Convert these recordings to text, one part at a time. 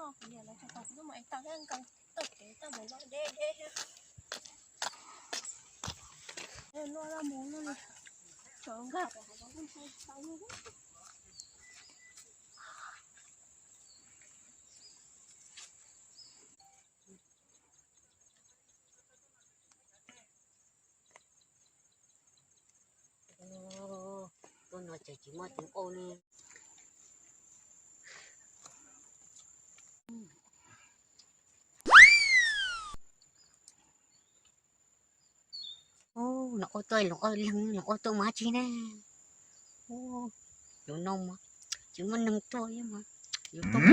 Kuv niam lawv tau kuv tuaj mus ev taws thiab nkaus taws kev tau mus loj deb deb thiab. Loj loj mus loj li, tsam nkag rau hauv no kuj ntshai tau li. Tuaj no ces tsis muaj tus ua li. Los ua tuaj, los ua leeg, los ua tuaj mus dab tsi ne? Yuav no mas tsis muaj neeg tuaj mas yuav tuaj.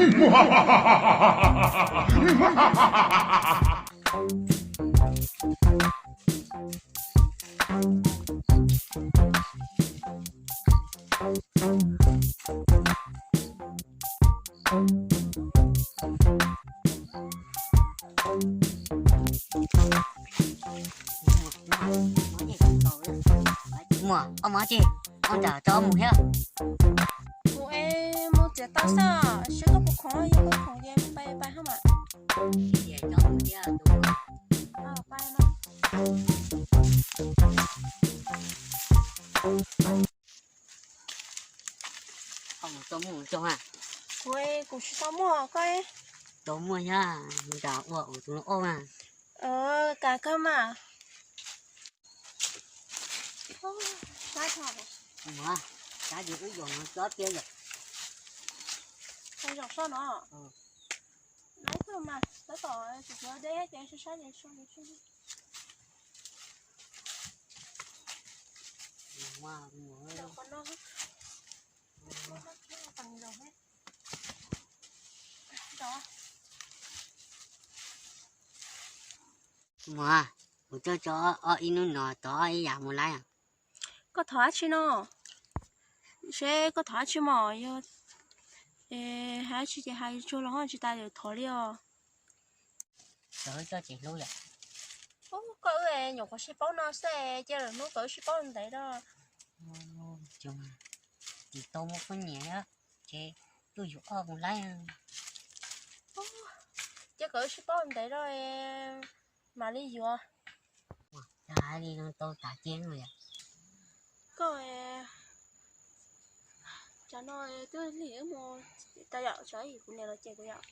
Muaj ob mov tsi, ob nram tso mus thiab. Kuv es mus txiav taws xwb, seb koj puas khoom, yog koj khoom ces pais pais hab mas. Koj mus tau muag cog a? Kuv, kuv tsis tau muag koj. Tau muag yog nram ua tus no ua mas. Kas kawg mas. Sab tho. Mus, sab ces wb zaum no tsob tiag yom. Zaum sab no. Lawv thaum mas tab tom tsis tau deb ces sab sab ces so. Zaum qhov no. Mus, kuv tuaj tso ob ib hnub no tod ib yam mus laib. Koj thov dab tsi no? Seb koj thov dab tsi mos, yog hais dab tsi ces hais tsuag los ho tsis tas yuav thov li os. Txawm coj ces hlub yom. Koj wb nyuam qhuav sib paub no xwb, cia lwm hnub kom wb sib paub ntev da. Tsis tau muaj poj niam ces tuaj yug ob mus laib. Cia kom wb sib paub ntev da, mam li yuav. Ua cas li no tau tas cia no yom? Koj, tsam no twb lig wb mus tau yom, tsam ib kuv niam los cem kuv yom.